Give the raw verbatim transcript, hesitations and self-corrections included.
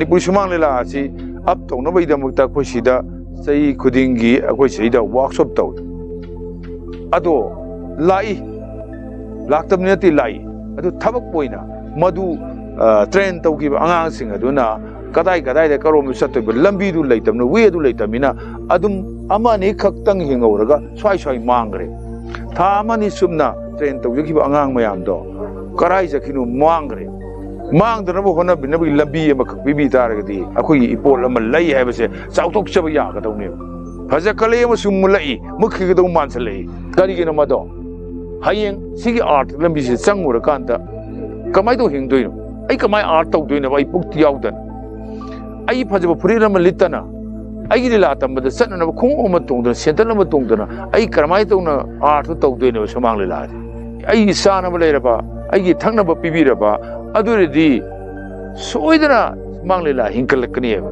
ꯃꯅꯤꯄꯨꯔꯤ ꯁꯨꯃꯥꯡ ꯂꯤꯂꯥ ꯑꯁꯤ ꯑꯞ ꯇꯧꯅꯕꯒꯤꯗꯃꯛꯇ ꯑꯩꯈꯣꯏ ꯁꯤꯗ ꯆꯍꯤ ꯈꯨꯗꯤꯡꯒꯤ ꯑꯩꯈꯣꯏ ꯁꯤꯗ ꯋꯥꯔꯛꯁꯣꯞ ꯇꯧꯏ꯫ ꯑꯗꯣ ꯂꯥꯛꯏ, ꯂꯥꯛꯇꯕꯅꯤ ꯅꯠꯇꯦ, ꯂꯥꯛꯏ꯫ ꯑꯗꯨ ꯊꯕꯛ ꯑꯣꯏꯅ ꯃꯗꯨ, ꯑ, ꯇ꯭ꯔꯦꯟ ꯇꯧꯈꯤꯕ ꯑꯉꯥꯡꯁꯤꯡ ꯑꯗꯨꯅ ꯀꯗꯥꯏ ꯀꯗꯥꯏꯗ ꯀꯔꯣꯝꯗ ꯆꯠꯇꯣꯏꯕ, ꯂꯝꯕꯤꯗꯨ ꯂꯩꯇꯕꯅ, ꯋꯦ ꯑꯗꯨ ꯂꯩꯇꯕꯅꯤꯅ, ꯑꯗꯨꯝ ꯑꯃ ꯑꯅꯤ ꯈꯛꯇꯪ ꯍꯤꯡꯍꯧꯔꯒ ꯁ꯭ꯋꯥꯏ ꯁ꯭ꯋꯥꯏ ꯃꯥꯡꯈ꯭ꯔꯦ꯫ ꯊꯥ ꯑꯃ ꯑꯅꯤ ꯆꯨꯞꯅ ꯇ꯭ꯔꯦꯟ ꯇꯧꯖꯈꯤꯕ ꯑꯉꯥꯡ ꯃꯌꯥꯝꯗꯣ ꯀꯔꯥꯏ ꯆꯠꯈꯤꯅꯣ? ꯃꯥꯡꯈ꯭ꯔꯦ꯫ ꯃꯥꯡꯗꯅꯕ ꯍꯣꯠꯅꯕꯤꯅꯕꯒꯤ ꯂꯝꯕꯤ ꯑꯃꯈꯛ ꯄꯤꯕꯤ ꯇꯥꯔꯒꯗꯤ ꯑꯩꯈꯣꯏꯒꯤ ꯏꯄꯣꯠ ꯑꯃ ꯂꯩ ꯍꯥꯏꯕꯁꯦ ꯆꯥꯎꯊꯣꯛꯆꯕ ꯌꯥꯒꯗꯧꯅꯦꯕ꯫ ꯐꯖꯈꯠꯂꯛꯏ ꯑꯃꯁꯨꯡ ꯃꯨꯜꯂꯛꯏ, ꯃꯨꯠꯈꯤꯒꯗꯧ ꯃꯥꯟꯁꯤꯜꯂꯛꯏ꯫ ꯀꯔꯤꯒꯤꯅꯣ ꯃꯗꯣ? ꯍꯌꯦꯡ ꯁꯤꯒꯤ ꯑꯥꯔꯠ ꯂꯝꯕꯤꯁꯦ ꯆꯪꯉꯨꯔꯀꯥꯟꯗ ꯀꯃꯥꯏꯅ ꯇꯧ ꯍꯤꯡꯗꯣꯏꯅꯣ? ꯑꯩ ꯀꯃꯥꯏꯅ ꯑꯥꯔꯠ ꯇꯧꯗꯣꯏꯅꯣꯕ? ꯑꯩ ꯄꯨꯛꯇꯤ ꯌꯥꯎꯗꯅ, ꯑꯩꯒꯤ ꯐꯖꯕ ꯐꯨꯔꯤꯠ ꯑꯃ ꯂꯤꯠꯇꯅ, ꯑꯩꯒꯤ ꯂꯤꯂꯥ ꯇꯝꯕꯗ ꯆꯠꯅꯅꯕ ꯈꯣꯡꯎꯞ ꯑꯃ ꯇꯣꯡꯗꯅ, ꯁꯦꯟꯗꯜ ꯑꯃ ꯇꯣꯡꯗꯅ, ꯑꯩ ꯀꯔꯝꯍꯥꯏꯅ ꯇꯧꯅ ꯑꯥꯔꯠꯇꯨ ꯇꯧꯗꯣꯏꯅꯣꯕ ꯁꯨꯃꯥꯡ ꯂꯤꯂꯥꯁꯦ? ꯑꯩꯒꯤ ꯆꯥꯅꯕ ꯂꯩꯔꯕ, ꯑꯩꯒꯤ ꯊꯛꯅꯕ ꯄꯤꯕꯤꯔꯕ, ꯑꯗꯨ ꯑꯣꯏꯔꯗꯤ ꯁꯣꯏꯗꯅ ꯁꯨꯃꯥꯡ ꯂꯤꯂꯥ ꯍꯤꯡꯒꯠꯂꯛꯀꯅꯤꯕ꯫